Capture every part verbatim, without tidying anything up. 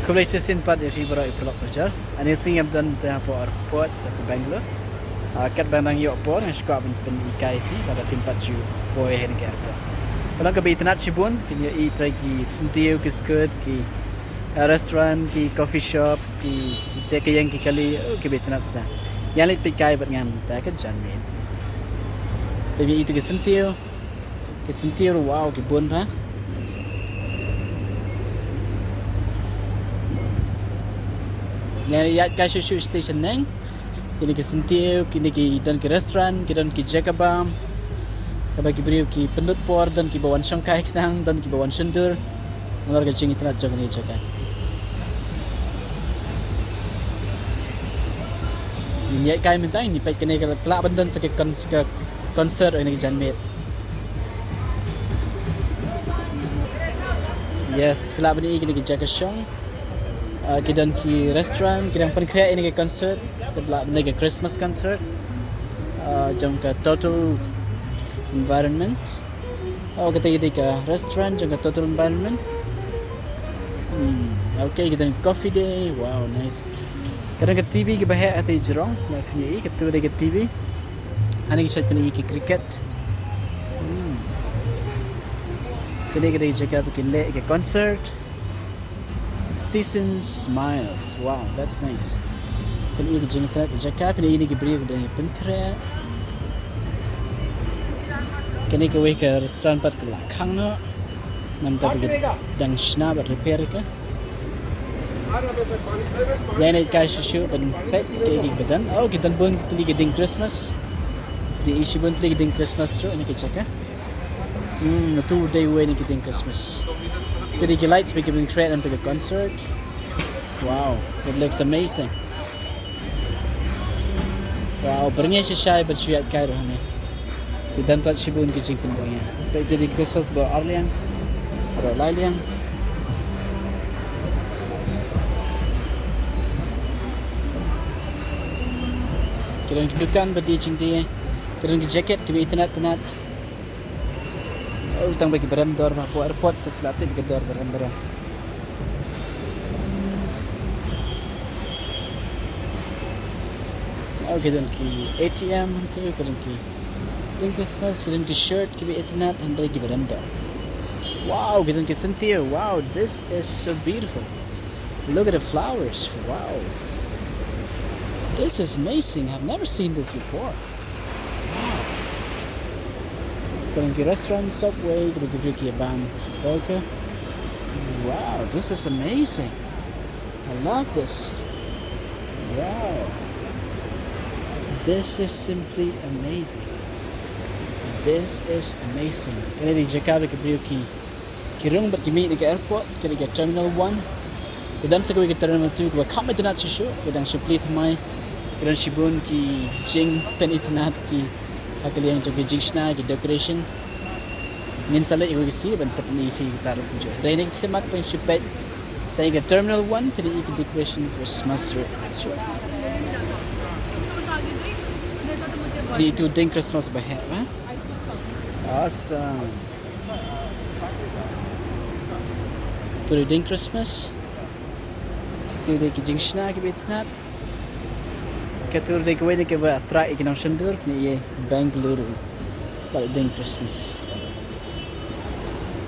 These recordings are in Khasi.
Khublei shisien pat ïa phi baroh ïa paralok parajor. Ani sngi ngam don te hapoh airport hapoh Bangalore. Ah, katba nang ïoh por nga sngewkwah ban pynhikai ïa phi lada phin pat ju poi ha kane ka airport. Paralok, kaba itynnad shibun, phin ïohi trai ki syntiew, ki skud, ki, ah, restaurant, ki coffee shop, ki jaka ïeng ki kali, oh, kiba itynnad shisha. Ïa leit peit kai bad nga mynta ka janmiet. Peit ïa itu ki syntiew. Ki syntiew, wow, ki bun bha. Ngi ïaid kai shuh shuh station neng. Kine ki syntiew, kine ki don ki restaurant, ki don ki jaka bam. Kaba ki briew ki pynlut por, don kiba wan shongkai khnang, don kiba wan shondur. Namar ka jingitynnad jong kane ka jaka. Ngin ïaid kai mynta, ngin peit kane ka lah ban don sa ka con-, ka concert ha kane ka janmiet. Yes, phi lah ban ïohi kine ki jaka shong. Ah, ki don ki restaurant, ki dang pynkhreh ïa kane ka concert, ka lah ban dei ka Christmas concert. Ah, jong ka Total Environment. Oh, kata ka dei ka restaurant jong ka Total Environment. Hmm, okay, ka don coffee day. Wow, nice. Ka don ka T V kaba heh hangtei jrong. Lah phin ïohi, katu ka dei ka T V. Hangne ki shait pynïohi ki cricket. Hmm. Kane ka dei ka jaka ba kin leh ka concert. Season Smiles. Wow, that's nice. Phin ïohi ka jingkhreh ka jaka, phin ïohi kine ki briew kiba pynkhreh. Kane kawei ka restaurant pat ka la khang noh. Namar ba ki dang shna bad repair ka. Ïa, ngin ïaid kai shuh shuh ban peit kiei kiei kiba don. Oh, ki don bun ki tylli ki dieng Christmas. Phin ïohi shibun tylli ki dieng Christmas ruh ha kane ka jaka. Hmm, tu dei uwei na ki dieng Christmas. Te dei ki lights ba ki pynkhreh namar ka concert. Wow, it looks amazing. Wow, byrngem shisha ban shu ïaid kai ruh hangne. Ki don pat shibun ki jingpynbyrngem. Peit, te dei Christmas ba ar liang, ba lai liang. Ki don ki dukan ba die jingdie. Ki don ki jacket kiba itynnad tynnad. Oh, tang ba ki ba rem dor ba hapoh airport te phi lah tip ba ki dor ba rem ba rem. Oh, ki don ki A T M hangtu, ki don ki dieng Christmas, ki don ki shirt kiba itynnad, hynrei kiba rem dor. Wow, ki don ki syntiew. Wow, this is so beautiful. Look at the flowers. Wow. This is amazing. I've never seen this before. Wow. Ki don ki restaurant, Subway, ki don ki bam burger. Wow, this is amazing. I love this. Wow. This is simply amazing. This is amazing. Kane dei jaka ba ki briew ki, ki rung bad ki mih na ka airport, kane ka Terminal one. Te don sa kawei ka Terminal two kaba kham itynnad shuh shuh, ka dang shu plie thymmai. Ka don shibun ki jingpynitynnad ki ha ka liang jong ki jingshna, ki decoration. Ngin sa leit ïa kawei ka sngi ban sa pyni ïa phi kita ruh kumjuh. Dei ne ki khmat ban shu peit. Te ka Terminal one phin ïohi ki decoration Christmas ruh. Phi ïohi tu dieng Christmas ba heh ba. Awesome. Tu dei dieng Christmas. Kitu dei ki jingshna kiba itynnad. Katu dei kawei na kiba attract ïa ki nongshondur, phin ïohi Bengaluru. Bad dieng Christmas.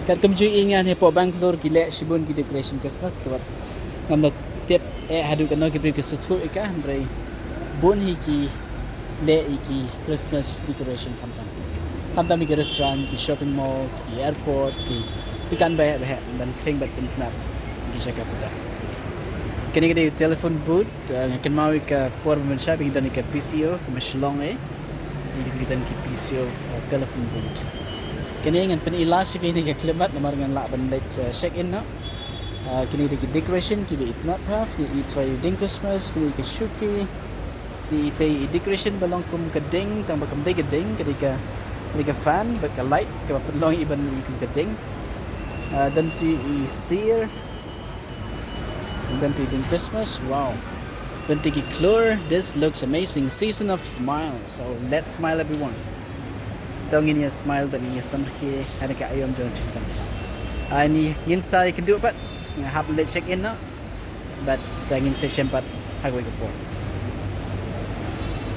Katkum ju ïohi nga, hapoh Bangalore ki leh shibun ki decoration Christmas, kaba ngam da tip eh haduh katno ki briew ki sngewthuh ïa ka, hynrei bun hi ki leh ïa ki Christmas decoration khamtam. Khamtam ïa ki restaurant, ki shopping malls, ki airport, ki dukan ba heh ba heh ban khring bad pyntnat ïa ki jaka pynta. Kane ka dei telephone booth, eh, nga kynmaw ïa ka por ban shai ba ngi don ïa ka P C O, ka ma Shillong eh. Ïa kito ki don ki P C O, eh, telephone booth. Kane ngan pyni last ïa phi ïa kane ka khyllipmat namar ngan lah ban leit, eh, check in noh. Ah, kine dei ki decoration kiba itynnad bha, phin ïohi trai dieng Christmas, phin ïohi ka shuki, phin ïohi trai decoration ba long kum ka dieng, tang ba kam dei ka dieng, ka dei ka, ka dei ka fan bad ka light kaba pynlong ïa ban ïohi kum ka dieng. Ah, don tu i sir, don tu i dieng Christmas, wow. Don tu ki klur, this looks amazing, season of smile, so let's smile everyone. To ngin ïa smile bad ngin ïa samrkhie ha kane ka aïom jong ka jingpang. Ani ngin sa ïakynduh pat. Nga hap leit check in noh. Bad ngin sa ïashem pat ha kawei ka por.